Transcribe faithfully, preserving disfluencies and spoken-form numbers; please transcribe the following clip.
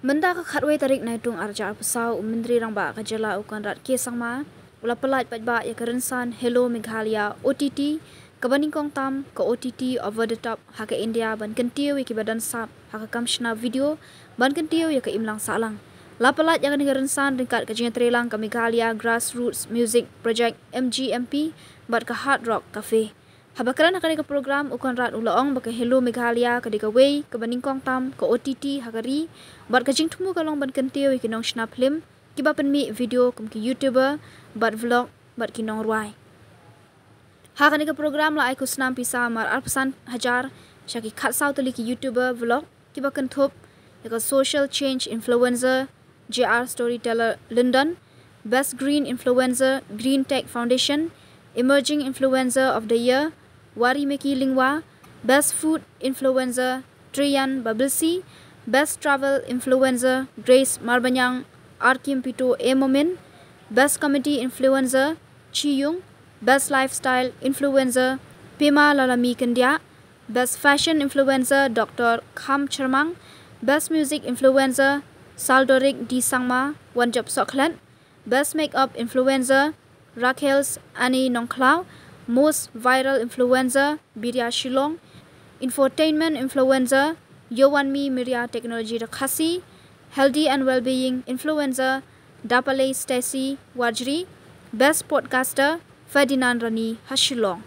Mynta ka khatwei tarik Naitung arhajar arphew saw, u Myntri Rangbah ka jylla u Conrad K Sangma u la pyllait paidbah ïa ka rynsan Hello Meghalaya O T T, kaba nyngkong tam ka O T T over the top ha ka India ban kyntiew ïa kiba don sap ha ka kam shna video, ban kyntiew ïa ka imlang sahlang. La pyllait ïa kane ka rynsan ryngkat ka jingïatreilang ka Meghalaya Grassroots Music Project, M G M P, bad ka Hard Rock Cafe. Haba kren ha kane ka program, u Conrad u la ong ba ka Hello Meghalaya ka dei kawei kaba nyngkong tam ka O T T ha ka ri, bad ka jingthmu ka long ban kyntiew ïa ki nongshna phlim kiba pynmih video kum ki YouTuber bad vlog bad ki nongrwai. Ha kane ka program la ai khusnam pisa mar arphew san hajar sha ki khatsaw tylli ki YouTuber vlog kiba kynthup ïa ka Social Change Influencer, J R Storyteller London, Best Green Influencer, Green Tech Foundation, Emerging Influencer of the Year, Warimeki Lyngwa, Best Food Influencer, Trian Babilsi, Best Travel Influencer, Grace Marbaniang, Arkimpito A Momin, Best Comedy Influencer, Chi Yung, Best Lifestyle Influencer, Pema Lalami Kyndiah, Best Fashion Influencer, Doctor Kham Chyrmang, Best Music Influencer, Saldorik D Sangma, Wanjop Sohkhlet, Best Makeup Influencer, Rakhels Annie Nongkhlaw, Most Viral Influencer, Birya Shillong, Infotainment Influencer, Yowanmi Miria Technology Rakhasi, Healthy and Wellbeing Influencer, Dapalei Stacy Warjri, Best Podcaster, Ferdinand Rani ha Shillong.